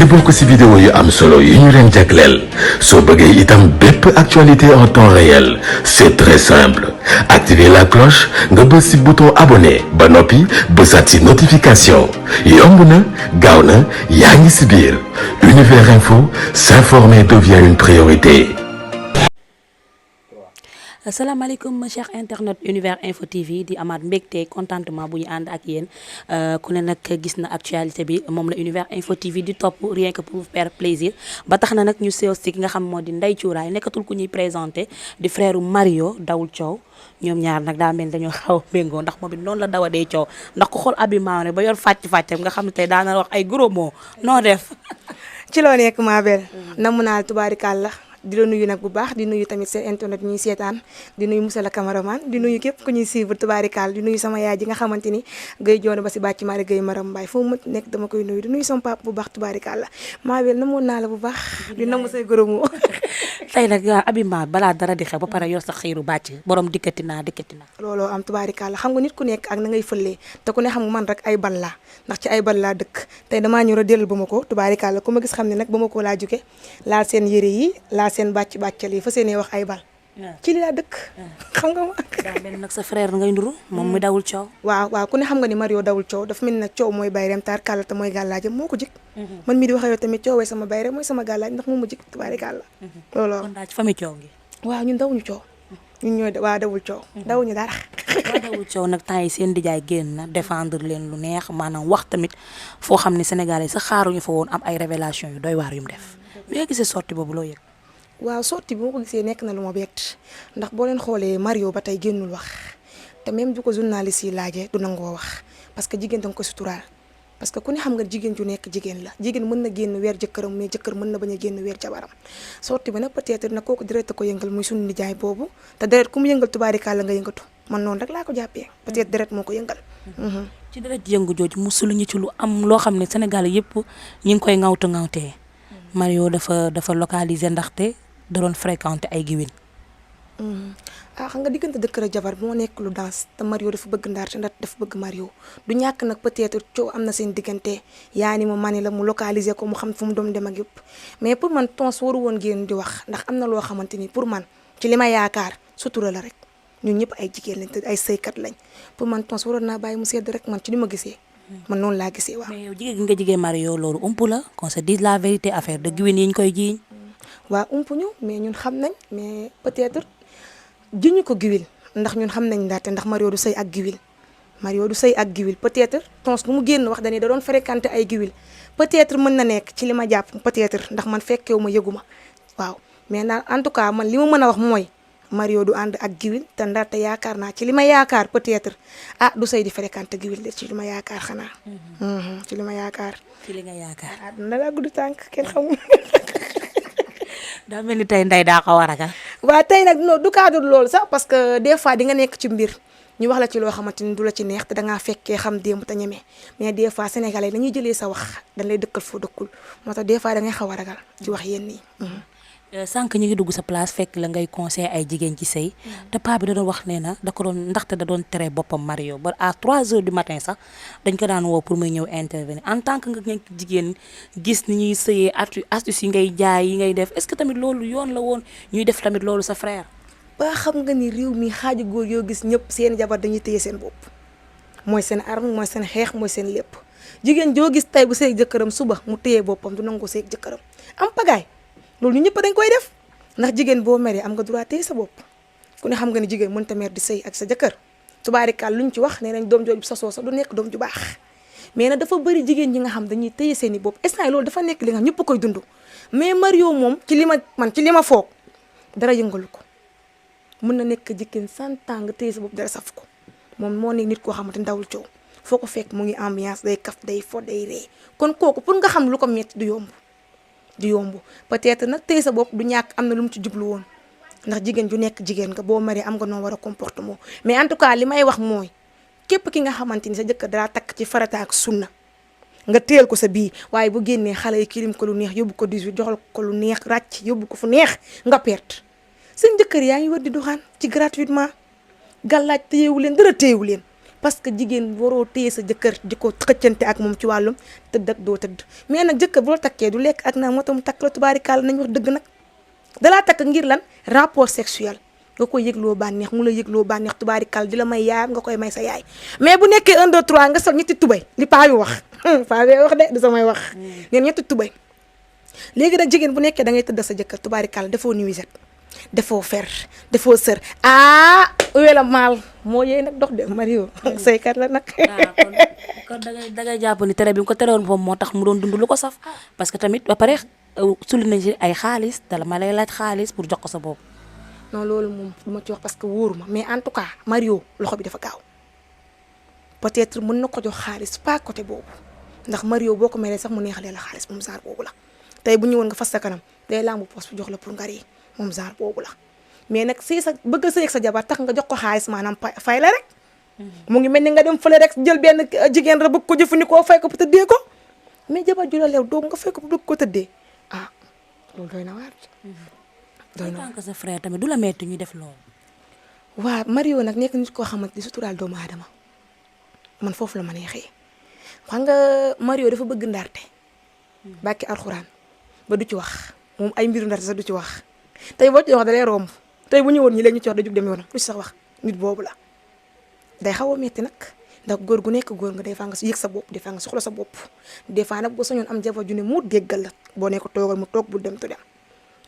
ngir bokk ci vidéo yu am solo yu ñu leen jagleel soo bëggee itam bépp actualité en temps réel c'est très simple activer la cloche nga bës ci bouton abonné ba noppi bësaat ci notification yomb na gaaw na yaa ngi ci biir Univers Info, s'informer devient une priorité. asalaamaaleykum cher internet Univers Info TV di amaat mbégte contentement bu ñu ànd ak yéen ku ne nag gis na actualité bi moom la Univers Info TV di topp rien que pour vous faire plaisir ba tax na nag ñu sew si ki nga xam moo di Ndeye Cuuraay nekkatul ku ñuy présenté di frère Mario dawul coow ñoom ñaar nag daa mel dañoo xaw a méngoo ndax moom it noonu la dawa dee coow ndax ku xool Abi Mané ba yor fàcc-fàccam nga xam ne tey daana wax ay gros mots noo def ci loo nekk maa bel namu naa tubaarikàlla di la nuyu nag bu baax di nuyu tamit seen internet ñuy seetaan di nuyu monsieur le cameraman di nuyu képp ku ñuy suivre tubaarikàlla di nuyu sama yaay ji nga xamante ni gay joono ba si bàcc maari gay maram mbaay foo mu nekk dama koy nuyu di nuyu sama papa bu baax tubaarikàlla maa bel namoon naa la bu baax di namu say goromo tey nag Abi Mané balaa dara di xew ba pare yor sa xiiru bàcc borom dikkati naa looloo am tubaarikàlla xam nga nit ku nekk ak na ngay fëlee te ku ne xam nga man rek ay bal laa ndax ci ay bal laa dëkk tey damaa ñëw a dellu ba ma ko tubaarikàlla ku ma gis xam ne nag ba ma ko laa jóge laal seen yére yi seen bàccal yi fa seenee wax ay bal ci li laa dëkk xam nga ma daa mel nag sa frère ngay nduru moom mi dawul coow waaw ku ne xam nga ni Mario dawul coow dafa mel ni nag coow mooy bayreem taar kàlla te mooy gàllaajam moo ko jik man mii di wax yow tamit coowee sama bayre mooy sama gàllaaj ndax moom ma jik tubaarikàlla loolu kon daa ci famille coow gi waaw ñun dawuñu coow ñun ñooy waa dawul coow dawuñu dara waa dawul coow nag temps yi seen dijaay génn na défendre leen lu neex maanaam wax tamit foo xam ne Sénégalais sax xaaruñu fa woon am ay révélation yu doy waar yu mu def yoo gisee sorti boobu loo yëg waaw sorti bi moo ko gisee nekk na lu ma bett ndax boo leen xoolee Mario ba tey génnul wax te même du ko journaliste yi laajee du nangoo wax parce que jigéen danga ko suturaal parce que ku ne xam nga jigéen ju nekk jigéen la jigéen mën na génn weer jëkkëram mais jëkkër mën na bañ a génn weer jabaram sorti bi nag peut-être nag kooku deret ko yëngal muy sunu nijaay boobu te deret ku mu yëngal tubaarikàlla nga yëngatu man noonu rek laa ko jàppee peut-être deret moo ko yëngal ci deret yëngu jooju mu suluñu ci lu am loo xam ne Sénégal yëpp ñi ngi koy ŋawtee Mario dafa localiser ndaxte da doon fréquenté ay giwin xam nga diggante dëkkër ak jabar moo nekk lu danse te Mario dafa bëgg Ndar te Ndar dafa bëgg Mario du ñàkk nag peut-être coow am na seen diggante yaa ni mu mani la mu localiser ko mu xam fu mu doon dem ak yëpp mais pour man tons waru woon génn di wax ndax am na loo xamante ni pour man ci li ma yaakaar sutura la rek ñun ñëpp ay jigéen lañ te ay sëykat lañ pour man tons waroon naa bàyyi mu sedd rek man ci li ma gisee man noonu laa gisee waaw. mais yow jigéen gi nga jigéen Mario loolu ump la qu'on se dise la vérité affaire de giwin yi ñu koy jiiñ waaw umpuñu mais ñun xam nañ mais peut-être jiñu ko giwil ndax ñun xam nañ ndaxte ndax Mario du sëy ak giwil Mario du sëy ak giwil peut-être tons lu mu génn wax dañuy da doon fréquenté ay giwil peut-être mën na nekk ci li ma jàpp peut-être ndax man fekkewu ma yëgu ma waaw mais nag en tout cas man li ma mën a wax mooy Mario du ànd ak giwil te ndaxte yaakaar naa ci li ma yaakaar peut-être du sëy di fréquenté giwil de ci li ma yaakaar xanaa ci li ma yaakaar ci li nga yaakaar dina laa gudd tànk kenn xamul daa mel ni tey Ndeye daa ko war a waaw tey nag non du cadre loolu sax parce que des fois di nga nekk ci mbir ñu wax la ci loo xamante ni du la ci neex te dangaa fekkee xam démb te ñeme mais des fois sénégalais dañuy jëlee sa wax dañ lay dëkkal foo dëkkul moo tax des fois da ngay xaw a ragal ci wax yenn yi. sànq ñu ngi dugg sa place fekk la ngay conseil ay jigéen ci sëy te paa bi da doon wax nee na da ko doon ndaxte da doon tere boppam Mario ba à 3 heures du matin sax dañ ko daan woo pour muy ñëw intervenir en tant que nga nekk jigéen gis ni ñuy sëyee astuce yi ngay jaay yi ngay def est-ce que tamit loolu yoon la woon ñuy def tamit loolu sa frère. ba xam nga ni réew mi xaaju góor yoo gis ñëpp seen jabar dañuy téye seen bopp mooy seen arme mooy seen xeex mooy seen lépp jigéen joo gis tey bu sëy jëkkëram suba mu téye boppam du nangu sëy jëkkëram am pagaay loolu ñu ñëpp dañ koy def ndax jigéen boo meree am nga droit téye sa bopp ku ne xam nga ni jigéen mënta mer di sëy ak sa jëkkër tubaarikaal luñ ci wax nee nañ doom jooju sasoo sax du nekk doom ju baax mais nag dafa bëri jigéen ñi nga xam dañuy téye seen i bopp instant loolu dafa nekk li nga xam ñëpp koy dund mais Mario moom ci li ma foog dara yëngalu ko mën na nekk jigéen 100 ans nga téye sa bopp dara saf ko moom moo nekk nit koo xamante ni dawul coow foo ko fekk mu ngi ambiance day kaf day fo day ree kon kooku pour nga xam lu ko metti du yomb peut-être nag téye sa bopp du ñàkk am na lu mu ci jublu woon ndax jigéen ju nekk jigéen nga boo maree am nga noo war a comportement mais en tout cas li may wax mooy képp ki nga xamante ni sa jëkkër dara takk ci farata ak sunna nga téel ko sa bii waaye bu génnee xale yi kilim ko lu neex yóbbu ko 18 joxal ko lu neex ràcc yóbbu ko fu neex nga perte seen jëkkër yaa ngi war di doxaan ci gratuitement gàllaaj téyewu leen dara téyewu leen parce que jigéen waroo téye sa jëkkër di ko xëccante ak moom ci wàllum tëdd ak doo tëdd mais nag jëkkër boo takkee du lekk ak naa moo tax mu takk la tubaarikàlla nañ wax dëgg nag dalaa takk ngir lan rapport sexuel nga koy yëgloo bànneex mu la yëgloo bànneex tubaarikàlla di la may yaayam nga koy may sa yaay mais bu nekkee 1 2 3 nga sol ñetti tubay li paa bi wax paa bi wax de du samay wax ngeen ñetti tubay léegi nag jigéen bu nekkee da ngay tëdd sa jëkkër tubaarikàlla defoo nuisette defoo fer defoo sër wela maal moo yee nag dox de Mario saykat la nag kon dangay jàpp ni tere bi mu ko terewoon foofu moo tax mu doon dund lu ko saf parce que tamit ba pare suli nañ ci ay xaalis dala ma lay laaj xaalis pour jox ko sa bopp non loolu moom du ma ci wax parce que wóoru ma mais en tout cas Mario loxo bi dafa gaaw peut-être mën na ko jox xaalis pas côté boobu ndax Mario boo ko melee sax mu neexalee la xaalis moom genre boobu la tey bu ñëwoon nga fas sa kanam day lambu poos bu jox la pour nga rii moom genre boobu la mais nag si sa bëgg a sëy ak sa jabar tax nga jox ko xaalis maanaam fay la rek mu ngi mel ni nga dem fële rek jël benn jigéen rek bëgg ko jëfandikoo fay ko pour tëddee ko mais jabar ju la leew doom nga fay ko pour bëgg ko tëddee loolu doy na waar doy na tant que sa frère tamit du la metti ñu def loolu waaw Mario nag nekk nit koo xamante ni suturaal doomu aadama man foofu la ma neexee xam nga Mario dafa bëgg ndarte bàkki alxuraan ba du ci wax moom ay mbiru ndarte sax du ci wax tey boo ci wax da lay romb tey bu ñëwoon ñi léegi ñu ci wax da jug dem yoonam lu ci sax wax nit boobu la day xaw a metti nag ndax góor gu nekk góor nga des fois nga yëg sa bopp des fois nga soxla sa bopp des fois nag boo sañoon am jabar ju ne mu déggal la boo ne ko toogal mu toog bul dem tu dem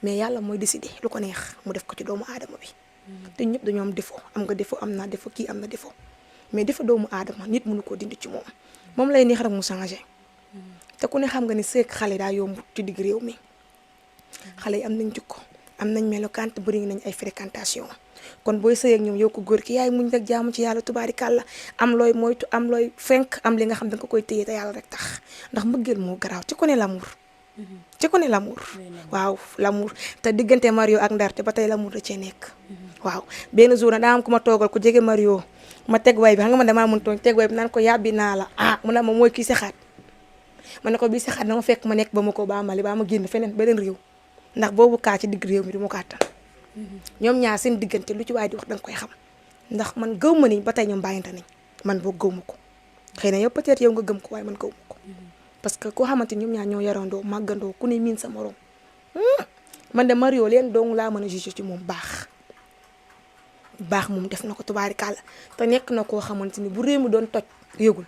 mais yàlla mooy décider lu ko neex mu def ko ci doomu aadama bi te ñëpp dañoo am défaut am nga défaut am naa défaut kii am na défaut mais défaut doomu aadama nit mënu koo dindi ci moom lay neex rek mu changé te ku ne xam nga ni seek xale daa yomb ci digg réew mi xale yi am nañ jikko am nañ melokaan te bëri nañ ay fréquentation kon booy sëy ak ñoom yow ko góor ki yaay muñ rek jaamu ci yàlla tubaarikàlla am looy moytu am looy fenk am li nga xam da nga koy téye te yàlla rek tax ndax mbëggeel moo garaaw ci ko ne l'amour ci ko ne l'amour waaw l'amour te diggante Mario ak Ndarte ba tey l'amour da cee nekk waaw benn jour na daa am ku ma toogal ku jege Mario ma teg way bi xam nga man damaa mën tooñ teg way bi naan ko yàbbi naa la mu ne ma mooy kii si xaat ma ne ko bii si xaat dama fekk ma nekk ba ma ko baa mali baa ma génn feneen beneen réew ndax boobu kaa ci digg réew mi du ma ko attan ñoom ñaar seen diggante lu ci waay di wax danga koy xam ndax man gëw ma ni ba tey ñoom bàyyante nañ man boo gëw ma ko xëy na yow peut-être yow nga gëm ko waaye man gëw ma ko parce que koo xamante ñoom ñaar ñoo yarandoo màggandoo ku ne miin sa morom man de Mario leen dong laa mën a juger ci moom baax moom def na ko tubaarikàlla te nekk na koo xamante ni bu réew mi doon toj yëgul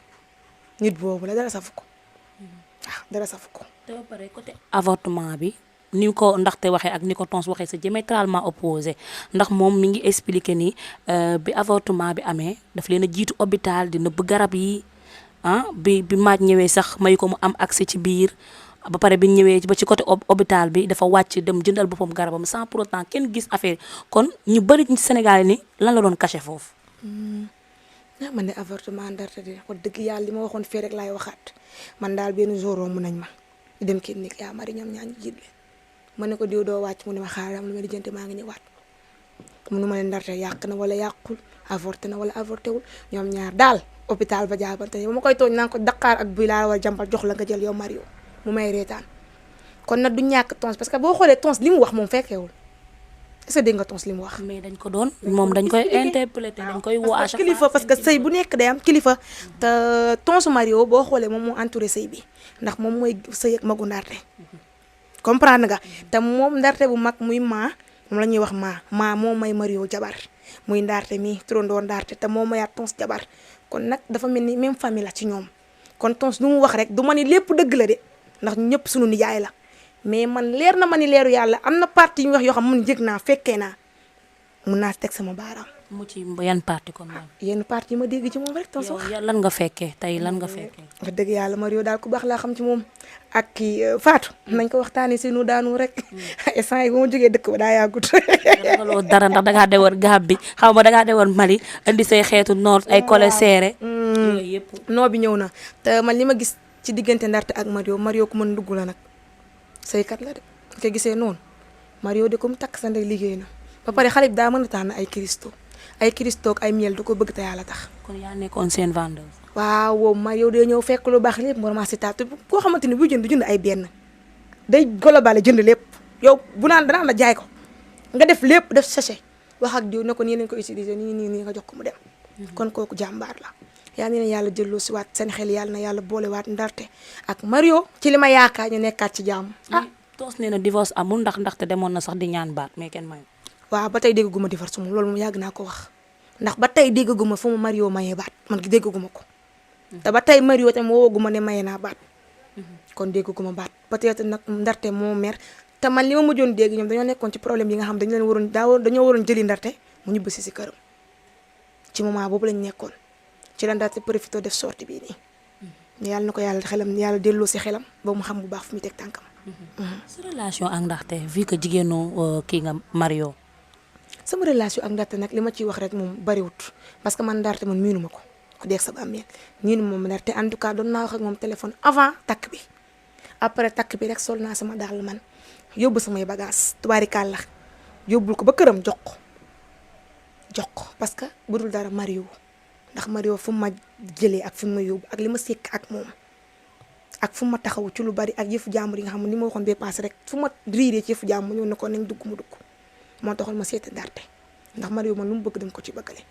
nit boobu la dara safu ko dara safu ko. te ba pare côté avortement bi ni ko ndaxte waxee ak ni ko Tons waxee c'est diamétralement opposé ndax moom mi ngi expliqué ni bi avortement bi amee daf leen a jiitu hôpital di nëbb garab yi bi maaj ñëwee sax may ko mu am accès ci biir ba pare bi ñëwee ba ci côté hôpital bi dafa wàcc dem jëndal boppam garabam sans pour autant kenn gis affaire kon ñu bëri ci Sénégal ni lan la doon caché foofu. man de avortement Ndarte de wax dëgg yàlla li ma waxoon fii rek laay waxaat man daal benn jour romb nañ ma dem kii nekk yaa mari ñoom ñaa ñu jiit leen ma ne ko diw doo wàcc mu ne ma xaaral am lu ma lijjanti maa ngi ñëwaat munu ma ne Ndarte yàq na wala yàqul avorté na wala avorté wul ñoom ñaar daal hôpital ba jaabante ba ma koy tooñ naan ko Dakar ak buy laa war jàmbal jox la nga jël yow Mario mu may reetaan kon nag du ñàkk Tons parce que boo xoolee Tons li mu wax moom fekkeewul est-ce que dégg nga Tons li mu wax. mais dañ ko doon moom dañ koy interpréter dañ koy woo à chaque fois kilifa parce que sëy bu nekk day am kilifa te Tonsu Mario boo xoolee moom moo entouré sëy bi ndax moom mooy sëy ak magu Ndarte comprendre nga te moom Ndarte bu mag muy moom la ñuy wax maa moo may Mario jabar muy Ndarte mi turandoo Ndarte te moo mayaat Tons jabar kon nag dafa mel ni même famille la ci ñoom kon Tons lu mu wax rek du ma ni lépp dëgg la de ndax ñëpp sunu nijaay la mais man leer na ma ni leeru yàlla am na parti yu ñu wax yoo xam mun yëg naa fekkee naa mun naa teg sama baaraam. mu ci yan parti kon moom. yenn parti yi ma dégg ci moom rek. Tons wax yow lan nga fekkee tey lan nga fekkee. wax dëgg yàlla Mario daal ku baax laa xam ci moom ak kii Fatou. nañ ko waxtaanee si nu daanu rek. instant yi ba ma jógee dëkk ba daa yàggut. loolu dara ndax dangaa dewoon Gambie xaw ma dangaa dewoon Mali indi say xeetu noor ay collé serré. yooyu yëpp. noo bi ñëw na te man li ma gis ci diggante Ndarte ak Mario ku mën dugg la nag saykat la de nga gisee noonu Mario de ko mu takk sa ndey liggéey na ba pare xale bi daa mën a tànn ay Christo ak ay miel du ko bëgg te yàlla tax. kon yaa nekkoon seen vendeuse. waaw Mario day ñëw fekk lu baax lépp vraiment si taatu koo xamante ni bu jënd du jënd ay benn day global jënd lépp yow bu naan danaan la jaay ko nga def lépp def sachet wax ak diw ne ko nii lañ ko utiliser nii nga jox ko mu dem. kon kooku jàmbaar la yaa na yàlla jëlloo si waat seen xel yàlla na yàlla boolewaat Ndarte ak Mario ci li ma yaakaar ñu nekkaat ci jàmm. Toos nee na divorce amul ndaxte demoon na sax di ñaan baat mais kenn mayu. waaw ba tey déggaguma divorce moom loolu moom yàgg naa ko wax ndax ba tey déggaguma fu mu Mario mayee baat man gi déggaguma ko. te ba tey Mario tam wooguma ne maye naa baat. kon déggaguma baat peut-être nag Ndarte moo mer te man li ma mujjoon dégg ñoom dañoo nekkoon ci problème yi nga xam dañu leen waroon dañoo waroon jëli Ndarte mu ñibbisi si këram ci moment boobu lañ nekkoon ci la Ndarte profité def sortie bii nii yàlla na ko yàlla delloo si xelam ba mu xam bu baax fu muy teg tànkam. sa relation ak Ndarte vu que jigéenu kii nga Mario. sama relation ak Ndarte nag li ma ciy wax rek moom bariwut parce que man Ndarte man miinu ma ko ku dégg sa bàmmeel miinu ma Ndarte en tout cas doon naa wax ak moom téléphone avant takk bi après takk bi rek sol naa sama daal man yóbbu samay bagages tubaarikàlla yóbbul ko ba këram jox ko parce que bu dul dara Mario ndax Mario fu ma jëlee ak fu ma yóbbu ak li ma sekk ak moom ak fu ma taxawu ci lu bari ak yëfu jàmbur yi nga xam ne ni ma waxoon bee paase rek fu ma riiree ci yëfu jàmbur ñëw ne ko nañ dugg mu dugg moo taxoon ma seeti Ndarte ndax Mario man lu mu bëgg dama ko ci bëggale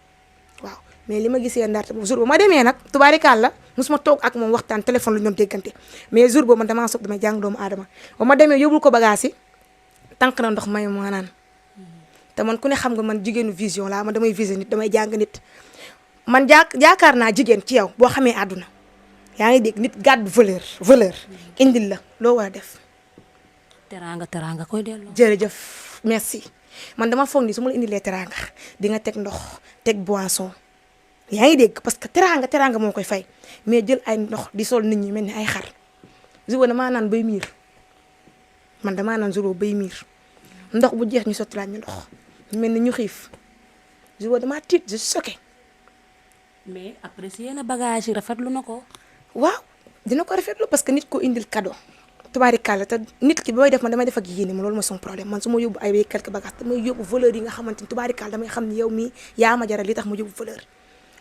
waaw mais li ma gisee Ndarte bu jour ba ma demee nag tubaarikàlla musuma toog ak moom waxtaan téléphone lu ñu doon déggante mais jour boobu man damaa soog damay jàng doomu aadama ba ma demee yóbbul ko bagage yi tànk na ndox may ma naan te man ku ne xam nga man jigéenu vision laa man damay viser nit damay jàng nit man jaakaar naa jigéen ci yow boo xamee àdduna yaa ngi dégg nit gàddu valeur indil la loo war a def. teraanga koy delloo. jërëjëf merci man dama foog ni su ma la indilee teraanga di nga teg ndox teg boisson yaa ngi dégg parce que teraanga moo koy fay mais jël ay ndox di sol nit ñi mel ni ay xar jour damaa naan bay miir man damaa naan jour bay miir ndox bu jeex ñu sottilaat ñu ndox mel ni ñu xiif jour damaa tiit je suis choquée. mais apprécié na bagage yi rafetlu na ko. waaw dina ko rafetlu parce que nit ko indil cadeau tubaarikàlla te nit ki booy def man damay def ak yéene ma loolu ma son problème man su ma yóbbu ay quelques bagages damay yóbbu valeur yi nga xamante ni tubaarikàlla damay xam ni yow mii yaa ma jaral li tax ma yóbbu valeur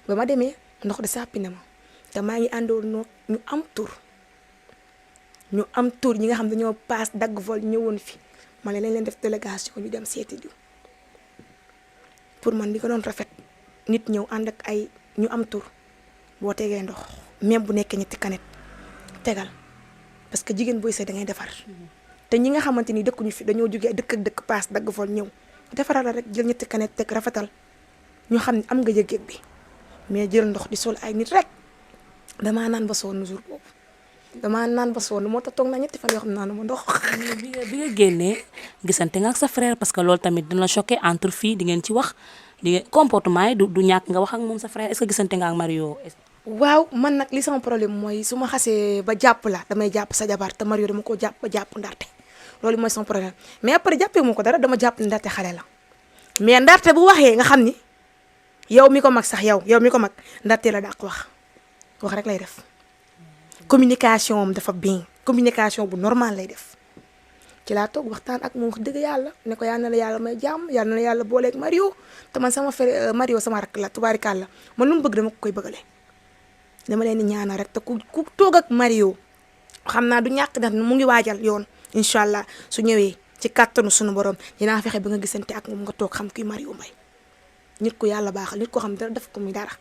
ba ma demee ndox de sàppi na ma te maa ngi àndoon noo ñu am tur ñi nga xam dañoo paas dagg vol ñëwoon fi ma ne leen def délégation ñu dem seeti diw pour man li ko doon rafet nit ñëw ànd ak ay ñu am tur boo tegee ndox même bu nekkee ñetti kanet tegal parce que jigéen booy sëy da ngay defar te ñi nga xamante ni dëkkuñu fi dañoo jógee dëkk ak dëkk paas dagg vol ñëw defaral la rek jël ñetti kanet teg rafetal ñu xam ne am nga yëg-yëg bi mais jël ndox di sol ay nit rek damaa naan ba sonn jour boobu damaa naan ba sonn moo tax toog naa ñetti fan yoo xam ne naanu ma ndox. bi nga génnee gisante nga ak sa frère parce que loolu tamit dina choqué entre filles di ngeen ci wax comportement yi du ñàkk nga wax ak moom sa frère est-ce que gisante nga ak Mario. waaw man nag li sama problème mooy su ma xasee ba jàpp la damay jàpp sa jabar te Mario dama ko jàpp ba jàpp Ndarte loolu mooy sama problème mais après jàppee mu ko dara dama jàpp ne Ndarte xale la mais Ndarte bu waxee nga xam ni yow mi ko mag sax yow mi ko mag Ndarte la dàq wax rek lay def communication am dafa bien communication bu normal lay def ci laa toog waxtaan ak moom wax dëgg yàlla ne ko yal na la yàlla may jàmm yal na la yàlla booleeg Mario te man sama frère Mario sama rakk la tubaarikàlla man lu mu bëgg dama ko koy bëggale dama leen di ñaanal rek te ku toog ak Mario xam naa du ñàkk ndax mu ngi waajal yoon incha allah su ñëwee ci kàttanu suñu borom dinaa fexe ba nga gisante ak moom nga toog xam kuy Mario Mbaye nit ku yàlla baaxal nit ko xam dara def ko muy dara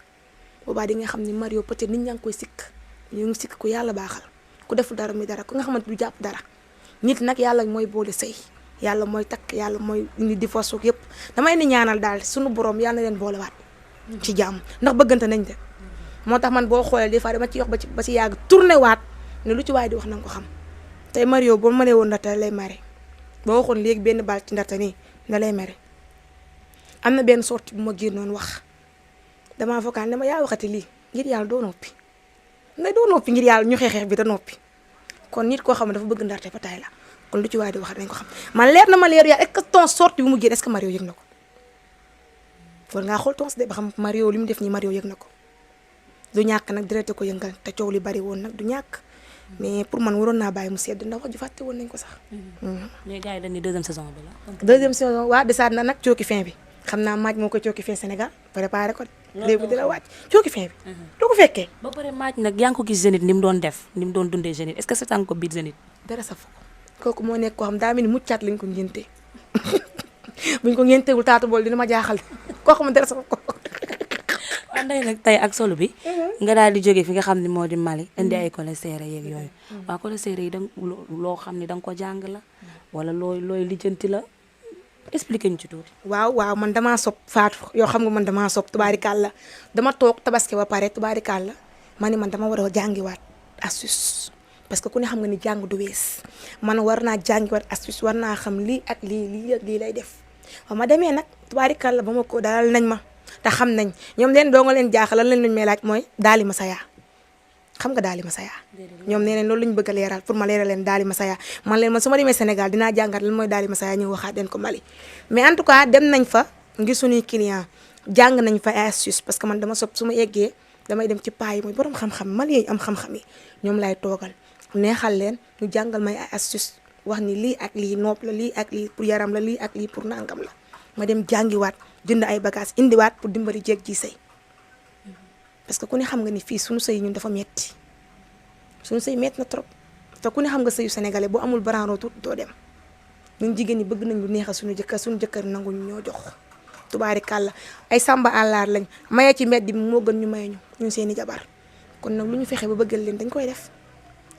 boobaa di nga xam ni Mario peut-être nit ñaa ngi koy sikk ñu ngi sikk ku yàlla baaxal ku deful dara muy dara ku nga xamante du jàpp dara nit nag yàlla mooy boole sëy yàlla mooy takk yàlla mooy indi divorce ak yëpp damay ni ñaanal daal suñu borom yàlla na leen boolewaat ci jàmm ndax bëggante nañ de moo tax man boo xoolee des fois dama ci wax ba ci yàgg tourné waat ne lu ci waay di wax na nga ko xam tey Mario boo mënee woon Ndarte lay mere boo waxoon léegi benn baal ci Ndarte nii da lay mere am na benn sortie bu ma génnoon wax damaa vocal ne ma yaa waxati lii ngir yàlla doo noppi ngir yàlla ñu xeexeex bi da noppi kon nit koo xam ne dafa bëgg Ndarte ba tay la kon lu ci waay di wax dañ ko xam man leer na ma leer yàlla est-ce que ton sortie bu mu génn est-ce que Mario yëg na ko war ngaa xool tons de ba xam Mario li mu def nii Mario yëg na ko du ñàkk nag direct ko yëngal te coow li bari woon nag du ñàkk mais pour man waroon naa bàyyi mu sedd ndax wax ji fàtte woon nañ ko sax. mais gars yi dañ ni deuxième saison bi la. deuxième saison waaw desaat na nag cooki fin bi xam naa maaj moo koy cooki fin Sénégal préparé ko. léegi dina wàcc cooki fin bi. doo ko fekkee. ba pare maaj nag yaa ngi ko gis Zénith ni mu doon def ni mu doon dundee Zénith est-ce que seetaan ko biir Zénith. dara sa fa ko kooku moo nekk koo xam daa mel ni muccaat lañ ko ngéntee buñ ko ngénteewul taatu bool dina ma jaaxal koo xam ne dara sa fa ko. waaw ndey nag tey ak solo bi. nga daal di jóge fi nga xam ne moo di Mali indi ay collègue yeeg yooyu. waaw collègue yi loo xam ne da nga ko jàng la. wala looy lijjanti la expliqué ñu ci tuuti. waaw man damaa sob Fatou yoo xam nga man damaa sob tubaarikàlla dama toog tabaski ba pare tubaarikàlla ma ni man dama war a jàngiwaat astuce parce que ku ne xam nga ni jàng du wees man war naa jàngiwaat astuce war naa xam lii ak lii lay def waaw ma demee nag tubaarikàlla ba ma ko dalal nañ ma te xam nañ ñoom leen doo nga leen jaaxal lan lañ may laaj mooy daali masaya xam nga daali masaya ñoom nee nañ loolu lañ bëgg a leeral pour ma leeral leen daali masaya man leen man su ma demee Sénégal dinaa jàngat lan mooy daali masaya ñu waxaat leen ko Mali mais en tout cas dem nañ fa ngir suñuy client jàng nañ fa ay astuce parce que man dama sob su ma eggee damay dem ci paa yi mooy borom xam-xam Mali yi am xam-xam yi ñoom lay toogal neexal leen ñu jàngal may ay astuce wax ni lii ak lii nopp la lii ak lii pour yaram la lii ak lii pour nangam la ma dem jàngiwaat jënd ay bagages indiwaat pour dimbali jeeg ji sëy parce que ku ne xam nga ni fii suñu sëy ñun dafa metti suñu sëy metti na trop te ku ne xam nga sëyu sénégalais boo amul branro tuut doo dem ñun jigéen ñi bëgg nañ lu neexal suñu jëkkër nangu ñu ñoo jox tubaarikàlla ay samba àllaar lañ maye ci mbedd bi moo gën ñu maye ñu ñun seeni jabar kon nag lu ñu fexe ba bëggal leen dañ koy def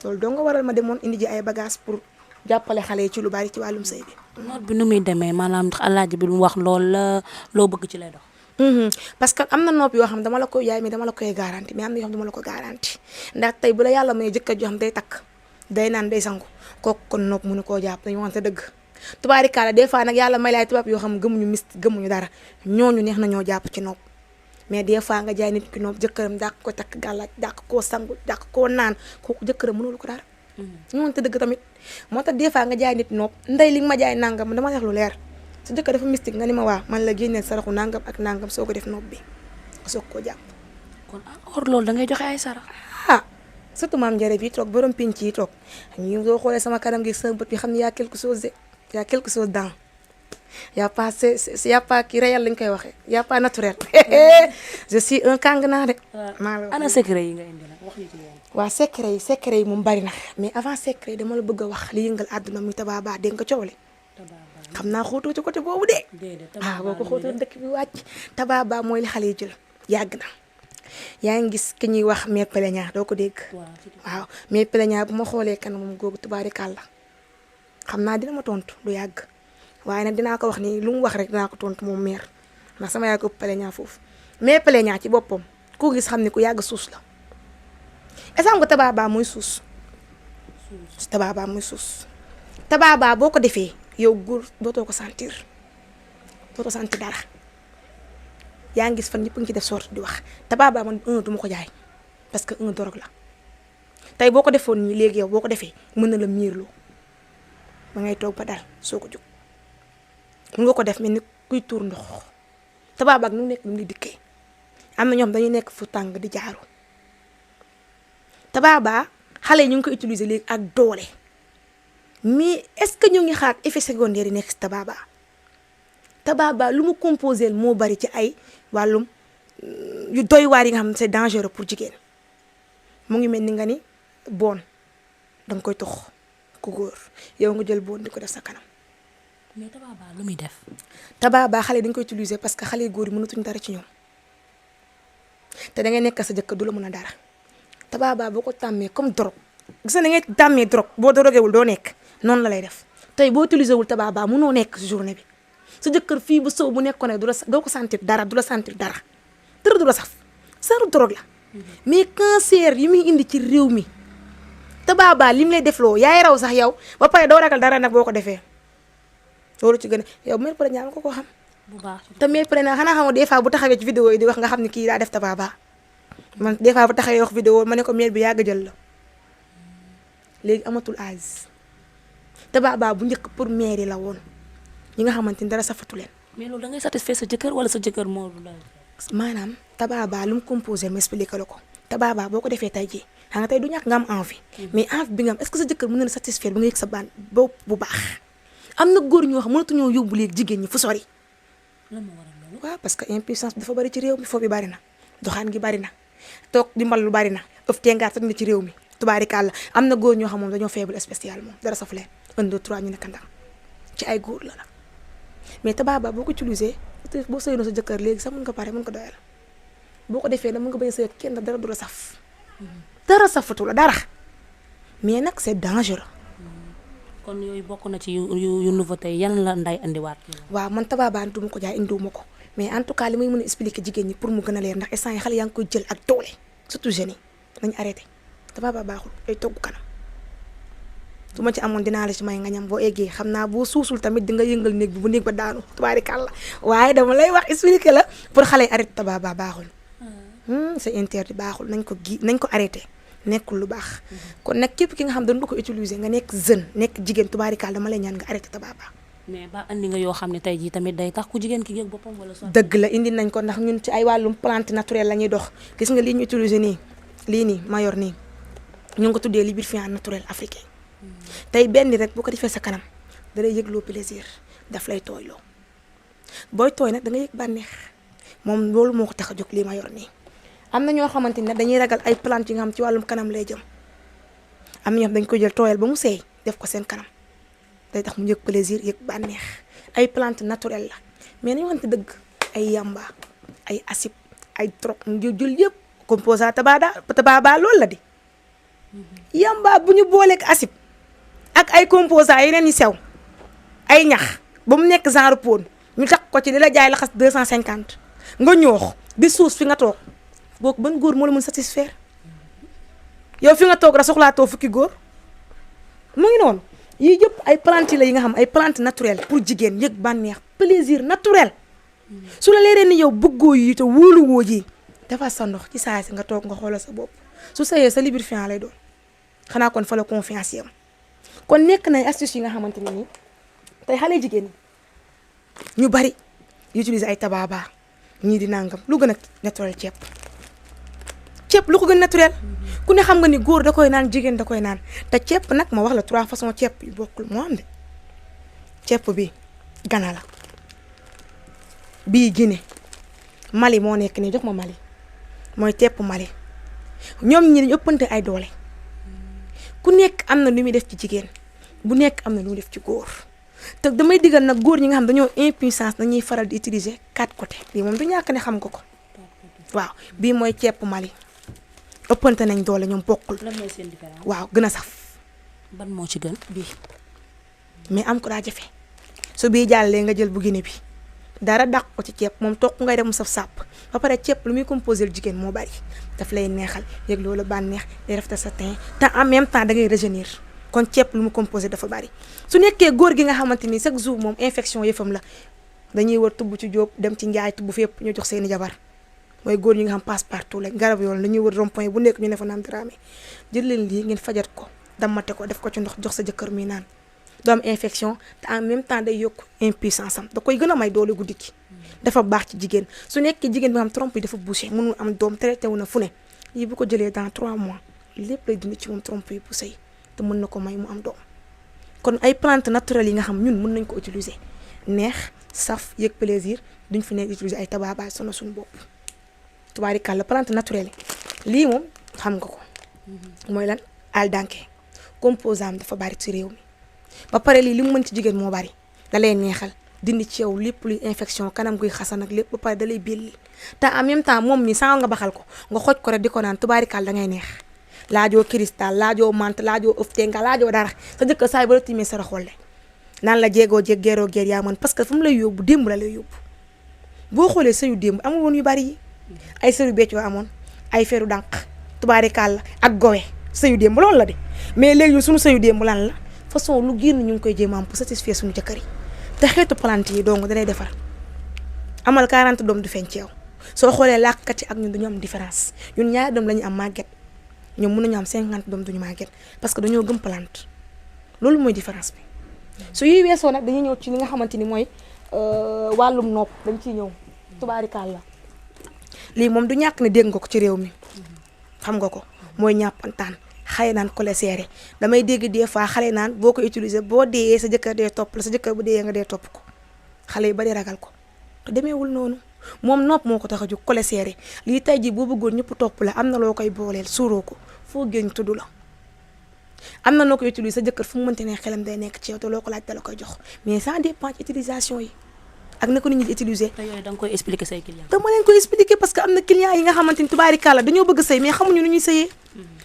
loolu doo nga waral ma demoon indi ji ay bagages pour jàppale xale yi ci lu bari ci wàllum sëy bi. noot bi nu muy demee maanaam alaaji bi lu wax lool la loo bëgg ci lay dox. parce que am na nopp yoo xam dama la koy yaay mais dama la koy garanti mais am na yoo xam dama la ko garanti ndax tey bu la yàlla may jëkkër joo xam day takk day naan day sangu kooku kon nopp mënu koo jàpp dañu wante dëgg tubaarikaala des fois nag yàlla may laay tubaab yoo xam gëmuñu mystique gëmuñu dara ñooñu neex na ñoo jàpp ci nopp mais des fois nga jaay nit ki nopp jëkkëram dàq ko takk gàllaaj dàq koo sangu dàq koo naan kooku jëkkëram mënulu ko dara ñu wante dëgg tamit moo tax des fois nga jaay nit nopp ndey li nga ma jaay nangam dama wax lu leer su jëkkër dafa mystique nga ni ma waa man la génneel saraxu nangam ak nangam soo ko def nopp bi soo koo jàpp kon encore loolu da ngay joxe ay sarax. surtout maam njare bi toog borom pinc yi toog ñu soo xoolee sama kanam gi sama bët bi xam ne y'a quelque chose dans y'a pas y'a pas ki réel lañ koy waxee y'a pas naturel je suis un kàng naa de. ana secret yi nga indi nag wax ñu ci yoon. waaw secret yi moom bari na mais avant secret yi dama la bëgg a wax li yëngal àdduna muy tabaaba dégg nga coow li xam naa xootoo ci côté boobu de. boo ko xootoo dëkk bi wàcc tabaaba mooy li xale yi jël yàgg na. yaa ngi gis ki ñuy wax mère Peleña doo ko dégg. waaw mère Peleña bu ma xoolee kanamam googu tubaarikàlla xam naa dina ma tontu du yàgg waaye nag dinaa ko wax ni lu mu wax rek dinaa ko tontu moom mère ndax sama yaay ko Peleña foofu mère Peleña ci boppam ku gis xam ne ku yàgg suus la est-ce que tabaaba mooy suus. tabaaba mooy suus tabaaba boo ko defee yow góor dootoo ko sentir dara. yaa ngi gis fan ñëpp ngi ci def sorte di wax tabaaba man du ma ko jaay parce que drogue la tey boo ko defoon nii léegi yow boo ko defee mën na la miirloo ba ngay toog ba dal soo ko jóg mën nga ko def mel ni kuy tuur ndox tabaaba ak nu nekk lu ngi dikkee am na ñoom dañuy nekk fu tàng di jaaru tabaaba xale yi ñu ngi ko utiliser léegi ak doole mais est-ce que ñu ngi xaar effet secondaire yi nekk si tabaaba lu mu composé moo bari ci ay wàllum yu doy waar yi nga xam ne c'est dangereux pour jigéen mu ngi mel ni nga ni bon danga koy tox ku góor yow nga jël bon di ko def sa kanam. mais tabaaba lu muy def. tabaaba xale dañ koy utiliser parce que xale góor yi mënatuñ dara ci ñoom te da ngay nekk sa jëkkër du la mën a dara tabaaba boo ko tàmmee comme drogue gis nga da ngay tàmmee drogue boo dorogewul doo nekk noonu la lay def tey boo utiliser wul tabaaba mënoo nekk si journée bi. sa jëkkër fii ba sow bu nekkoon ne doo ko sentir dara du la sentir dara du la saf saru drogue la mais cancer yi muy indi ci réew mi tabaaba li mu lay defloo yaay raw sax yow ba pare doo ragal dara nag boo ko defee loolu ci gën a yow mère Peleña nga ko xam bu baax te mère Peleña xanaa xamoo des fois bu taxawee ci vidéo yi di wax nga xam ne kii daa def tabaaba man des fois bu taxawee wax vidéo ma ne ko mère bi yàgg jël la léegi amatul âge tabaaba bu njëkk pour mère yi la woon ñi nga xamante ni dara safatu leen. mais loolu da ngay satisfaire sa jëkkër wala sa jëkkër moo la. maanaam tabaaba lu mu composé ma expliqué la ko tabaaba boo ko defee tey jii xam nga tey du ñàkk nga am envie. mais envie bi nga am est-ce que sa jëkkër mën na la satisfaire ba nga yëg sa baan bopp bu baax. am na góor ñoo xam mënatuñoo yóbbu léegi jigéen ñi fu sori. lan moo waral loolu. waaw parce que impuissance bi dafa bari ci réew mi foofu bi bari na doxaan gi bari na toog di mbal lu bari na ëf tengaar tëj na ci réew mi tubaarikàlla am na góor ñoo xam moom dañoo faible spécial moom dara safu leen 1 2 3 ñu nekk ndam ci ay góor la nag mais tabaaba boo ko utilisé boo sëy na sa jëkkër léegi sax mën nga pare mën ko doyal boo ko defee dama nga bañ a sëy kenn dara du la saf dara safatu la dara mais nag c'est dangereux. kon yooyu bokk na ci yu nouveauté yan la nday andiwaat. waaw man tabaabaan du ma ko jaay indiwuma ko mais en tout cas li may mën a expliquer jigéen ñi pour mu gën a leer ndax instant yi xale yaa ngi koy jël ak doole surtout jeunes yi nañu arrêté tabaabaa baaxul ay togg kanam su ma ci amoon dinaa la ci may nga ñam boo eggee xam naa boo suusul tamit di nga yëngal néeg bi bu néeg ba daanu tubaarikàlla waaye dama lay wax expliquer la pour xale yi arrêté tabaabaa baaxul. c'est interdit baaxul nañ ko arrêté nekkul lu baax. kon nag képp ki nga xam dañu ko utiliser nga nekk jeune nekk jigéen tubaarikàlla dama lay ñaan nga arrêté tabaabaa. mais ba andi nga yoo xam ne tey jii tamit day tax ku jigéen ki yëg boppam wala. dëgg la indi nañ ko ndax ñun ci ay wàllum plante naturelle la ñuy dox gis nga lii ñu utiliser nii lii nii ma yor nii ñu ngi ko tuddee lubrifiant naturel africain. tey benn rek boo ko defee sa kanam da lay yëgloo plaisir daf lay tooyloo booy tooy nag da nga yëg bànneex moom loolu moo ko tax a jóg lii ma yor nii. am na ñoo xamante ne dañuy ragal ay plante yi nga xam ci wàllum kanam lay jëm am na ñoo xam dañ koy jël tooyal ba mu seey def ko seen kanam day tax mu yëg plaisir yëg bànneex ay plante naturelle la mais nañu waxante dëgg ay yamba ay asib ay trop ñu jël yëpp composant tabaaba loolu la di yamba bu ñu booleeg asib ak ay composant yeneen yi sew ay ñax ba mu nekk genre pon ñu takk ko ci di la jaay la xas 250 nga ñoox di suus fi nga toog boobu ban góor moo la mën satisfaire yow fi nga toog rek soxlaatoo fukki góor mu ngi noonu yii yëpp ay plante la yi nga xam ay plante naturelle pour jigéen yëg bànneex plaisir naturel su la leeree ni yow bëggoo yi te wóoluwoo ji dafa sa ndox ci saa si nga toog nga xoolal sa bopp su sayee sa lubrifiant lay doon xanaa kon fa la confiance yam kon nekk na astuce yi nga xamante ne nii tey xale jigéen ñu bari utiliser ay tabaaba ñii di nangam lu gën a naturel ceeb lu ko gën naturel ku ne xam nga ni góor da koy naan jigéen da koy naan te ceeb nag ma wax la 3 façons ceeb yu bokkul moo am de ceeb bi Ghana la bii Guinée Mali moo nekk nii jox ma Mali mooy ceeb Mali ñoom ñi dañu ëppante ay doole ku nekk am na lu muy def ci jigéen bu nekk am na lu muy def ci góor te damay digal nag góor ñi nga xam dañoo impuissance dañuy faral di utiliser 4 côtés bii moom du ñàkk ne xam nga ko waaw bii mooy ceeb Mali ëppante nañ doole ñoom bokkul. lan mooy seen différence. waaw gën a saf. ban moo ci gën. bii mais am ko daa jafe su bii jàllee nga jël bu Guinée bi dara dàq ko ci ceeb moom toog ngay dem mu saf sàpp ba pare ceeb lu muy composé jigéen moo bari daf lay neexal yëg loolu bànneex day rafetal sa teint te en même temps da ngay rajeunir kon ceeb lu mu composé dafa bari su nekkee góor gi nga xamante ni chaque jour moom infection yëfam la dañuy war tubb ci jóob dem ci njaay tubb fépp ñu jox seeni jabar. mooy góor ñi nga xam passe partout la garab yoon la ñuy wër rond-point bu nekk ñu ne fa naan daraame jël leen lii ngeen fajat ko dammate ko def ko ci ndox jox sa jëkkër mi naan du am infection te en même temps day yokk impuissance am da koy gën a may doole guddi gi dafa baax ci jigéen su nekkee jigéen bi nga xam trompe yi dafa bouché mënul am doom traité wu na fu ne lii bu ko jëlee dans 3 mois lépp lay dindi ci moom trompe yi bu sëy te mën na ko may mu am doom kon ay plantes naturelles yi nga xam ñun mën nañ ko utiliser neex saf yëg plaisir duñ fi nekk utiliser ay tabaaba sono suñu bopp tubaarikàlla plante naturelle lii moom xam nga ko mooy lan aldanke composant am dafa bari ci réew mi ba pare lii li mu mën ci jigéen moo bari da lay neexal dindi ci yow lépp luy infection kanam guy xasan ak lépp ba pare da lay belli te en même temps moom mi saa nga baxal ko nga xoj ko rek di ko naan tubaarikàlla da ngay neex laajoo cristal laajoo mante laajoo ëftenga laajoo dara sa jëkkër saay ba la timee sara xolle naan la jéegoo jéeg geeroo geer yaa mën parce que fu mu lay yóbbu démb la lay yóbbu boo xoolee sëyu démb amul woon yu bari yi ay sëru beccoo amoon ay feru dànq tubaarikàlla ak gowe sëyu démb loolu la de mais léegi suñu sëyu démb lan la façon lu génn ñu ngi koy jéem am pour satisfaire suñu jëkkër yi te xeetu plante yi donc danay defar amal 40 doom du feeñ ci yow soo xoolee làkkat yi ak ñun dañu am différence ñun ñaari doom la ñu am màgget ñoom mën nañu am 50 doom duñu màgget parce que dañoo gëm plante loolu mooy différence bi su yuy weesoo nag dañuy ñëw ci li nga xamante ni mooy wàllum nopp dañ ciy ñëw tubaarikàlla lii moom du ñàkk ne dégg nga ko ci réew mi xam nga ko mooy ñàppantaan xale naan ko la seere damay dégg des fois xale naan boo ko utiliser boo dee sa jëkkër dee topp la sa jëkkër bu dee nga dee topp ko xale yi bari ragal ko te demeewul noonu moom nopp moo ko tax a jóg ko la seere lii tey jii boo bëggoon ñëpp topp la am na loo koy booleel suuroo ko foo génn tudd la am na noo koy utiliser sa jëkkër fu mu mënte ne xelam day nekk ci yow te loo ko laaj dala koy jox mais ça dépend ci utilisation yi ak na ko nit ñi di utiliser. te yooyu da nga koy expliquer say clients. dama leen koy expliquer parce que am na clients yi nga xamante ni tubaarikàlla dañoo bëgg sëy mais xamuñu nu ñuy sëyee.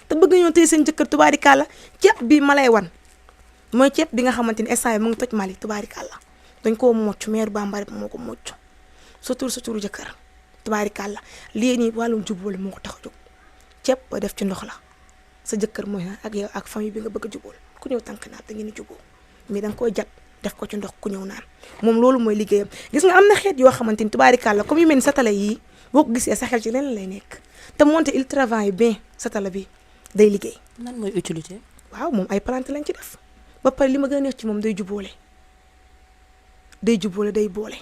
te bëgg ñoo téye seen jëkkër tubaarikàlla ceeb bi ma lay wan mooy ceeb bi nga xamante ni instant yi mu ngi toj Mali tubaarikàlla dañ koo mocc meeru bambara moo ko mocc suturu jëkkër tubaarikàlla lii nii wàllum jubóole moo ko tax a jóg ceeb ba def ci ndox la sa jëkkër mooy ak yow ak famille bi nga bëgg a jubóol ku ñëw tànk naat da ngeen di jubóo mais da nga koy jat def ko ci ndox ku ñëw naan moom loolu mooy liggéeyam gis nga am na xeet yoo xamante ni tubaarikàlla comme yu mel ni satala yii boo ko gisee sa xel ci leneen lay nekk te moonte il travaille bien satala bi day liggéey. nan mooy utilité. waaw moom ay plante lañ ci def ba pare li ma gën a neex ci moom day jubóole day boole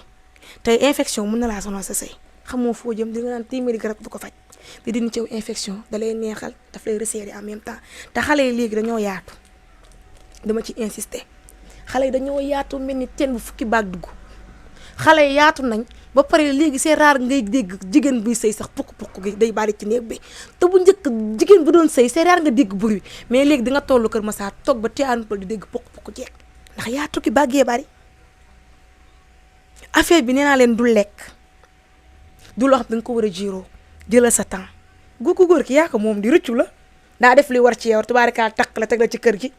tey infection mën na laa sonal sa sëy xamoo foo jëm di nga naan téeméeri garab du ko faj di dindi ci infection da lay neexal daf lay resserrer en même temps te xale yi léegi dañoo yaatu dama ci insister xale yi dañoo yaatu mel ni teen bu fukki baag dugg xale yi yaatu nañ ba pare léegi c'est rare ngay dégg jigéen buy sëy sax pukk gi day bari ci néeg bi te bu njëkk jigéen bu doon sëy c'est rare nga dégg bruit mais léegi di nga tollu Kër Massar toog ba Tivaouane Peulh di dégg pukk jeeg ndax yaatu ki bàggee bari affaire bi nee naa leen du lekk du loo xam da nga ko war a jiiroo jëlal sa temps góor ki yaa ko moom di rëccu la daa def li war ci yow tubaarikaal takk la teg la ci kër gi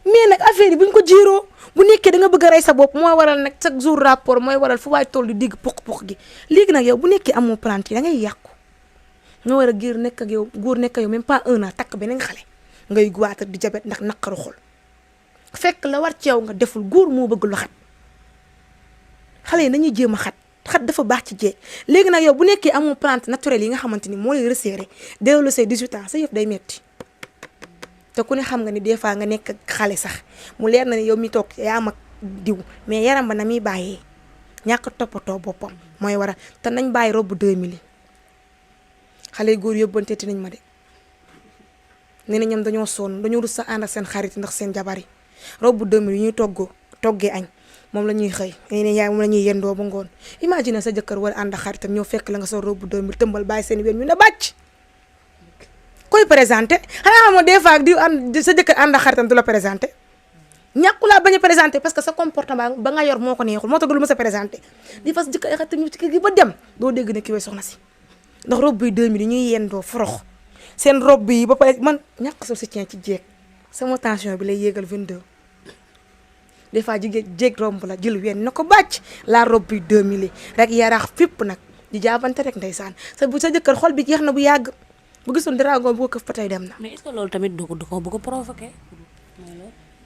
mais nag affaire yi bu ñu ko jiiroo bu nekkee da nga bëgg a rey sa bopp mooy waral nag chaque jour rapport mooy waral fu waay toll di digg pukk gi léegi nag yow bu nekkee amoo plante yi da ngay yàqu nga war a giir nekk ak yow góor nekk ak yow même pas 1 an takk beneen xale ngay guwaatar di jabet ndax naqaru xol fekk la war ci yow nga deful góor moo bëgg lu xat xale yi nañuy jéem a xat dafa baax ci jeeg léegi nag yow bu nekkee amoo plante naturelle yi nga xamante ni moo lay resserrer dès le say 18 ans sa yëf day metti te ku ne xam nga ni des fois nga nekk xale sax mu leer na ne yow mi toog yaa mag diw mais yaram ba na muy bàyyee ñàkk toppatoo boppam mooy waral te nañ bàyyi robe 2000 yi xale góor yóbbanteeti nañ ma de nee na ñoom dañoo sonn dañoo rus sa ànd ak seen xarit ndax seen jabar yi robe 2000 yi ñuy toggee añ moom la ñuy xëy ne yaay moom la ñuy yendoo ba ngoon imagine sa jëkkër wala ànd ak xaritam ñoo fekk la nga sol robe 2000 tëmbal bàyyi seen ween ñu ne bàcc koy présenté xanaa xamoo des fois di ànd sa jëkkër ànd ak xaritam du la présenté ñàkku laa bañ a présenté parce que sa comportement ba nga yor moo ko neexul moo tax du la mës a présenté di fas jëkkër ay xaritam ñu ci kër gi ba dem doo dégg ne ki way soxna si ndax robe yi 2000 yi ñuy yendoo forox seen robe yi ba pare man ñàkk sol soutien ci jeeg sama tension bi lay yéegal 22 des fois jéeg romb la jël ween na ko bàcc la robe yi 2000 yi rek yaraax fépp nag di jaabante rek ndeysaan sa jëkkër xol bi jeex na bu yàgg bu gisoon dragon bu ko këf ba tey dem na. mais est-ce que loolu tamit du ko bëgg a provoquer.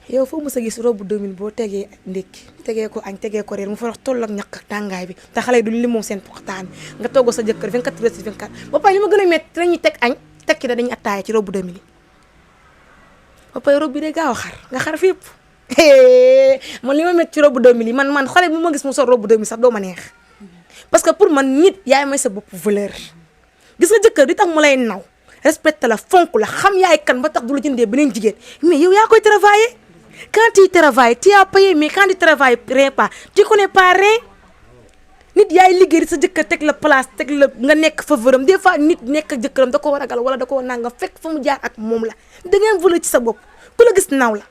yow foo mës a gis robe 2000 boo tegee ndékki tegee ko añ tegee ko reer mu farax toll ak ñàkk ak tàngaay bi te xale yi duñ li moom seen poxtaan nga togg sa jëkkër 24 heures sur 24 ba pare li ma gën a métti dañuy teg añ teg ci dañuy attaaya ci robe 2000 yi ba pare robe bi day gaaw a xar nga xar fépp man li ma métti ci robe 2000 yi man xale bu ma gis mu sol robe 2000 sax doo ma neex parce que pour man nit yaay may sa bopp valeur gis nga jëkkër di tax mu lay naw respecté la fonk la xam yaay kan ba tax du la jëndee beneen jigéen mais yow yaa koy travailler quand tu travailles tu as payé mais quand tu travailles rien pas tu connais pas rien nit yaay liggéey sa jëkkër teg la place teg la nga nekk faveur am des fois nit nekk ak jëkkëram da koo ragal wala da koo nangam fekk fa mu jaar ak moom la da ngeen valeur ci sa bopp ku la gis naw la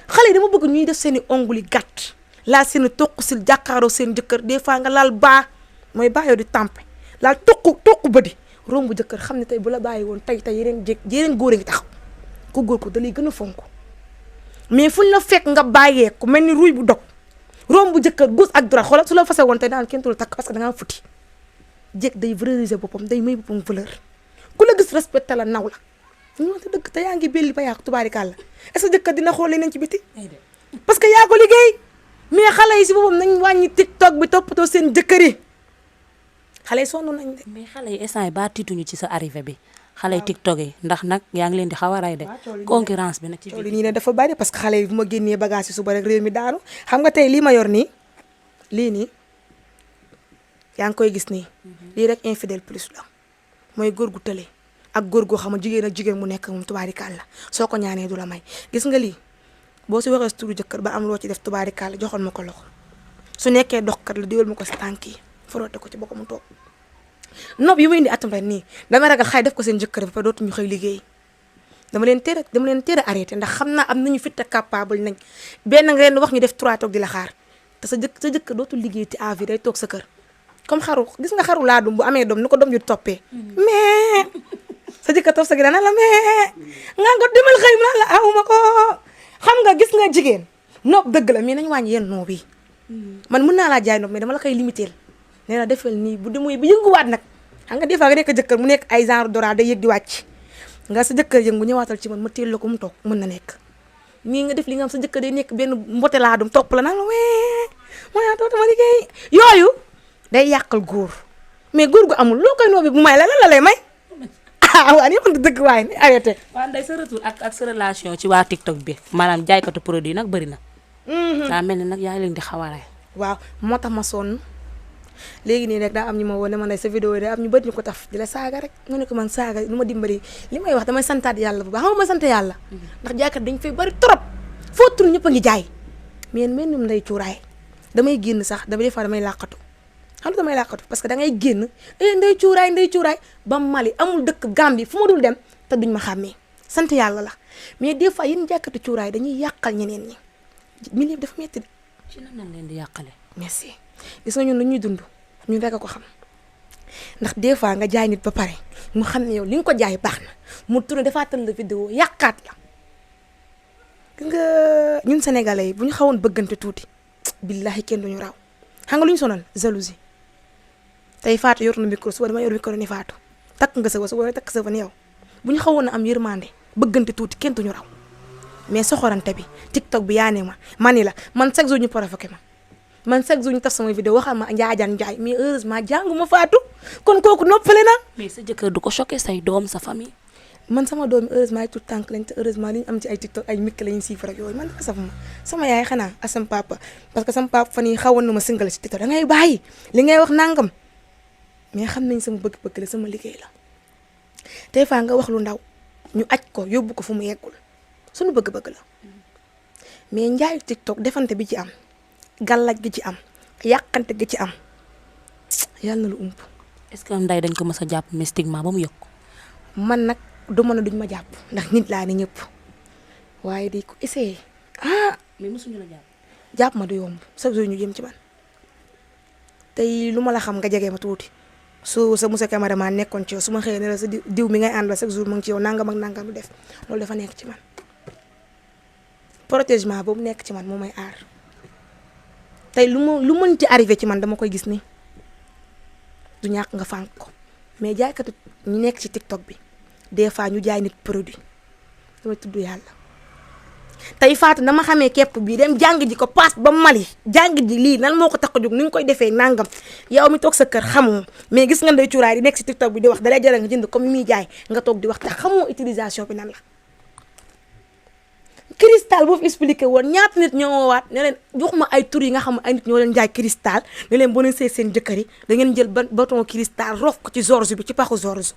xale yi dama bëgg ñuy def seen i ongles yi gàtt laal seen i toq sil jàkkaaroo seen jëkkër des fois nga laal baa mooy baa yow di tàmpe laal toq bëdi romb jëkkër xam ne tey bu la bàyyi woon tey yeneen góor a ngi taxaw ku góor ko da lay gën a fonk mais fuñ la fekk nga bàyyee ko mel ni ruy bu dog romb jëkkër gauche ak droite xoolal su la fase woon tey daan kenn du la takk parce que da ngaa futi jéeg day valoriser boppam day may boppam valeur ku la gis respecté la naw la ñu wax dëgg te yaa ngi belli ba yàqu tubaarikàlla est-ce que jëkkër dina xool leneen ci biti parce que yaa ko liggéey mais xale yi si boppam nañ wàññi TikTok bi toppatoo seen jëkkër yi xale yi sonn nañ de. mais xale yi instant yi ba tiituñu ci sa arrivée bi xale yi TikTok yi ndax nag yaa ngi leen di xaw a ray de concurrence bi nag ci biir nii ne dafa bari parce que xale yi bu ma génnee bagage yi suba rek réew mi daanu xam nga tey lii ma yor nii lii nii yaa ngi koy gis nii lii rek infidèle plus la mooy góor gu tële ak góor goo xam ne jigéen ak jigéen mu nekk moom tubaarikàlla soo ko ñaanee du la may gis nga lii boo si waxee turu jëkkër ba am loo ci def tubaarikàlla joxoon ma ko loxo su nekkee doxkat la diwal ma ko si tànk yi frotté ko ci bokk mu toog nopp yi muy indi atum ren nii dama ragal xay def ko seen jëkkër ba pare dootuñu xëy liggéey dama leen teel a arrêté ndax xam naa am nañu fit te capable nañ benn nga leen wax ñu def 3 toog di la xaar te sa jëkkër dootul liggéey ci à vie day toog sa kër comme xaru gis nga xaru laadum bu amee doom ni ko doom ju toppee mais sa jëkkër toog sa gi dana la mais nga ko demal xëy mu naan la awuma ko xam nga gis nga jigéen nopp dëgg la mais nañ wàññi yenn noob yi man mën naa laa jaay nopp mais dama la koy limiter nee na defal nii bu demuy bu yënguwaat nag xam nga des fois nga nekk jëkkër mu nekk ay genre dora day yëg di wàcc nga sa jëkkër yëngu ñëwaatal ci man ma teel la ko mu toog mën na nekk nii nga def li nga xam sa jëkkër day nekk benn mbote laa dum topp la naan la mooy tootama liggéey yooyu day yàqal góor mais góor gu amul loo koy noobi bu may la lan la lay may waa ni man dëgg waaye ni arrêté waaw Ndeye sa retour ak sa relation ci waa TikTok bi maanaam jaaykatu produit nag bëri na daa mel ni nag yaa ngi leen di xawaare waaw moo tax ma sonn léegi nii rek daa am ñu ma woon ne ma ne sa vidéo yi daa am ñu bëri ñu ko taf di la saaga rek nga ne ko man saaga lu ma dimbali li may wax damay santaat yàlla bu baax xam nga ma sant yàlla ndax jaaykat dañ fay bëri trop foo tur ñëpp a ngi jaay mais mel num Ndeye Cuuraay damay génn sax dama des fois damay làqatu xam nga damay làqatu parce que da ngay génn Ndeye Cuuraay ba Mali amul dëkk Gambie fu ma dul dem te duñ ma xàmmee sant yàlla la mais des fois yéen jaaykatu cuuraay dañuy yàqal ñeneen ñi milieu bi dafa metti de ci nan lañ leen di yàqale merci gis nga ñun lu ñuy dund ñun rek a ko xam ndax des fois nga jaay nit ba pare mu xam ne yow li nga ko jaay baax na mu tourné defaatal la vidéo yàqaat la gis nga ñun sénégalais yi bu ñu xawoon bëggante tuuti billahi kenn duñu raw xam nga lu ñu sonal jalousie tey Fatou yor na micro suba dama yor micro ni Fatou takk nga sa wa suba takk sa fa ni yow bu ñu xawoon a am yërmande bëggante tuuti kenn duñu raw mais soxorante bi TikTok bi yaa ne ma ni la man chaque jour ñu provoqué man chaque jour ñu taf sama vidéo waxal ma njaajaan njaay mais heureusement jànguma Fatou kon kooku noppale na. mais sa jëkkër du ko choqué say doom sa famille. man sama doom yi heureusement ay tout tànk lañ te heureusement li ñu am ci ay TikTok ay mikk lañu siif rek yooyu man saf ma sama yaay xanaa ak sama papa parce que sama papa fan yii xawoon na ma singal ci TikTok da ngay bàyyi li ngay wax nangam mais xam nañ sama bëgg-bëgg la sama liggéey la tey faa nga wax lu ndaw ñu aj ko yóbbu ko fu mu yeggul suñu bëgg-bëgg la mais njaayu TikTok defante bi ci am gàllaj gi ci am yàqante gi ci am yàlla na lu ump. est-ce que Ndeye dañ ko mës a jàpp mystiquement ba mu yokk man nag du mën a duñ ma jàpp ndax nit laa ni ñëpp waaye di ko essayé mais mësuñu la jàpp ma du yomb chaque jour ñu jëm ci man tey lu ma la xam nga jege ma tuuti su sa monsieur cameraman nekkoon ci yow su ma xëyee ne la sa diw mi ngay àndal chaque jour mu ngi ci yow nangam ak nangam lu def loolu dafa nekk ci man protégement boobu nekk ci man moo may aar tey lu mën ci arrivé ci man dama koy gis ni du ñàkk nga fànk ko mais jaaykatu ñu nekk ci TikTok bi des fois ñu jaay nit produit dama tudd yàlla tey Fatou dama xamee képp bii dem jàng ji ko paas ba Mali jàng ji lii nan moo ko tax a jóg ni ñu koy defee nangam yow mi toog sa kër xamoo mais gis nga Ndeye Cuuraay di nekk ci TikTok bi di wax dalay jëlee nga jënd comme muy jaay nga toog di wax te xamoo utilisation bi nan la. cristal boo fi expliqué woon ñaata nit ñoo woowaat ne leen joxuma ay tur yi nga xam ay nit ñoo leen jaay cristal ne leen boo leen see seen jëkkër yi da ngeen jël bâton cristal rof ko ci George bi ci paxu George.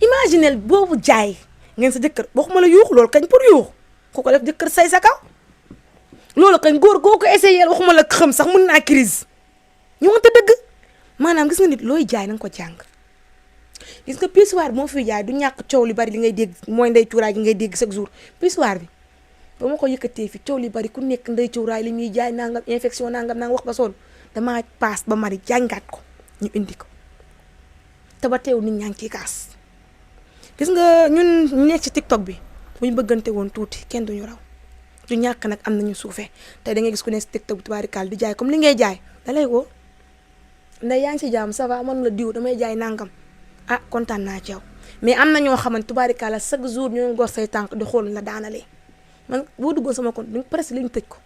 imaginel boobu jaay ngeen sa jëkkër waxuma la yuuxu loolu kañ pour yuuxu ku ko def jëkkër say sa kaw loolu kañ góor goo ko essayé waxuma la xam sax mën naa crise ñu wante dëgg maanaam gis nga nit looy jaay na nga ko jàng gis nga pissoir moo fi jaay du ñàkk coow li bari li ngay dégg mooy Ndeye Cuuraay gi ngay dégg chaque jour pissoir bi ba ma ko yëkkatee fi coow li bari ku nekk Ndeye Cuuraay li muy jaay nangam infection nangam wax ba sonn damaa paas ba mari jàngaat ko ñu indi ko te ba teew nit ñaa ngi ciy kaas gis nga ñun ñu nekk ci TikTok bi bu ñu bëggante woon tuuti kenn duñu raw du ñàkk nag am nañu suufee tey da ngay gis ku nekk ci TikTok bi tubaarikaal di jaay comme li ngay jaay da lay woo Ndeye yaa ngi ci jàmm ça va man la diw damay jaay nangam kontaan naa ci yow mais am na ñoo xamante tubaarikaal chaque jour ñoo gor say tànk di xool la daanalee man boo duggoon sama compte duñ presque li ñu tëj ko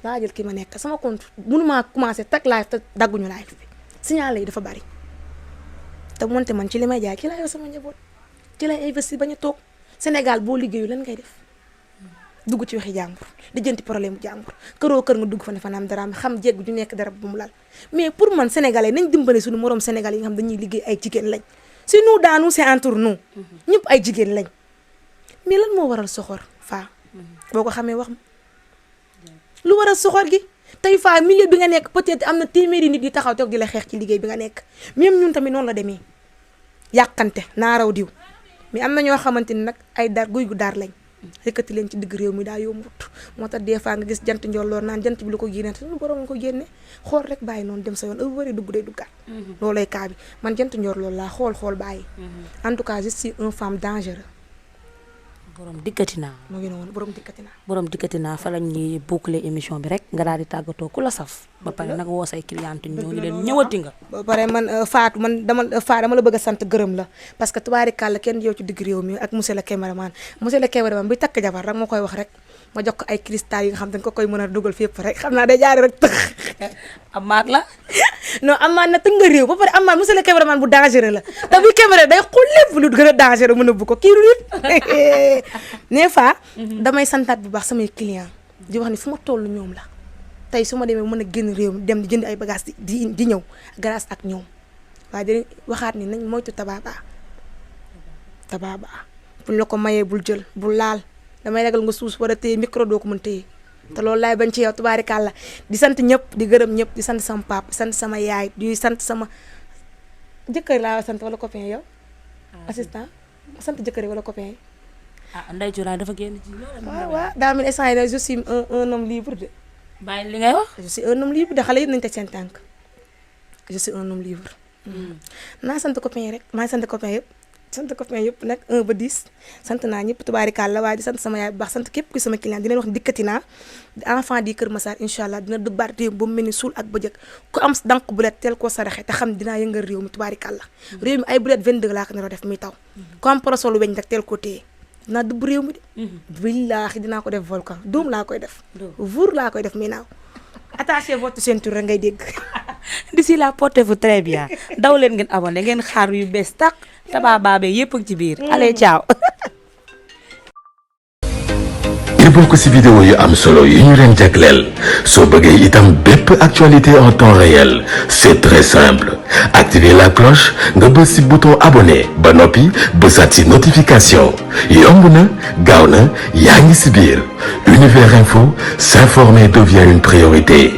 laa jël ki ma nekk sama compte mënumaa commencé tag live te dagguñu live bi signal yi dafa bari te monte man ci li may jaay ci laa yor sama njaboot ci lay investir bañ a toog Sénégal boo liggéeyu lan ngay def dugg ci waxi jàmbur di jënti problème bu jàmbur këroo kër nga dugg fa ne fa naam dara xam jégg ju nekk dara bu mu lal mais pour man sénégalais nañ dimbale suñu morom sénégalais yi nga xam dañuy liggéey ay jigéen lañ si nous daanu c'est entre nous ñëpp ay jigéen lañ mais lan moo waral soxor faa boo ko xamee wax ma lu waral soxor gi tey faa milieu bi nga nekk peut-être am na téeméeri nit yi taxaw toog di la xeex ci liggéey bi nga nekk même ñun tamit noonu la demee yàqante naa raw diw mais am na ñoo xamante ni nag ay dar guy gu daar lañ yëkkati leen ci digg réew mi daa yombut moo tax des fois nga gis jant njolloor naan jant bi lu ko génne te borom nga ko génne xool rek bàyyi noonu dem sa yoon heure bari dugg day duggaat loolay kaa bi man jant njolloor laa xool bàyyi en tout cas je suis une femme dangereuse. borom dikkati naa. mu ngi noonu borom dikkati naa. borom dikkati naa fa la ñuy boucler émission bi rek nga daal di tàggatoo ku la saf. ba pare nag woo say cliente ñoo ngi leen ñëwati nga. ba pare man Fatou man dama la bëgg a sant gërëm la parce que tubaarikàlla kenn yow ci digg réew mi ak monsieur le caméraman bi takk jabar rek moo koy wax rek ma jox ko ay cristal yi nga xam dañ ko koy mën a dugal fépp rek xam naa day jaari rek tëx. amaat la. non amaat na tënk nga réew ba pare amaat monsieur le caméraman bu dangereux la te bu caméra day xool lépp lu gën a dangereux mën a bu ko kii lu nit des fois damay santaat bu baax samay client di wax ni fu ma toll ñoom la tey su ma demee mën a génn réew mi dem di jënd ay bagages di ñëw grâce ak ñoom waaye di waxaat ni nañ moytu tabaaba buñ la ko mayee bul jël bul laal damay ragal nga suus war a téye micro doo ko mën téye te loolu laay bañ ci yow tubaarikàlla di sant ñëpp di gërëm ñëpp di sant sama pap di sant sama yaay di sant sama jëkkër laa sant wala copain yow assistant sant jëkkër wala copain yi Ndeye Diourane dafa génn ci waaw daa mel instant yi je suis un homme libre de bàyyi li ngay wax je suis un homme libre de xale yëpp nañu teg seen tànk je suis un homme libre naa sant copain yi rek maa ngi sant copain yëpp sant copain yëpp nag 1 ba 10 sant naa ñëpp tubaarikàlla waaye di sant sama yaay bu baax sant képp ku sama client di leen wax dikkati naa enfant di Kër Massar incha allah dina dëbbaat réew ba mu mel ni suul ak bëjëk ku am dank bulet teel koo saraxe te xam dinaa yëngal réew mi tubaarikàlla réew mi ay bulet 22 laa ko nar a def muy taw ku am parasolu weñ rek teel koo téye dinaa dëbb réew mi de billaahi dinaa ko def volcan doom laa koy def vour laa koy def muy naaw attachez votre ceinture rek ngay dégg d'ici là portez-vous très bien daw leen ngeen abonné ngeen xaar yu bees tàq tabaabaabe yëpp ak ci biir allez ciao. ngir bokk ci vidéo yu am solo yu ñu leen jagleel soo bëggee itam bépp actualité en temps réel c'est très simple activer la cloche nga bës ci bouton abonné ba noppi bësaat ci notification yomb na gaaw na yaa ngi ci biir Univers Info s'informer devient une priorité.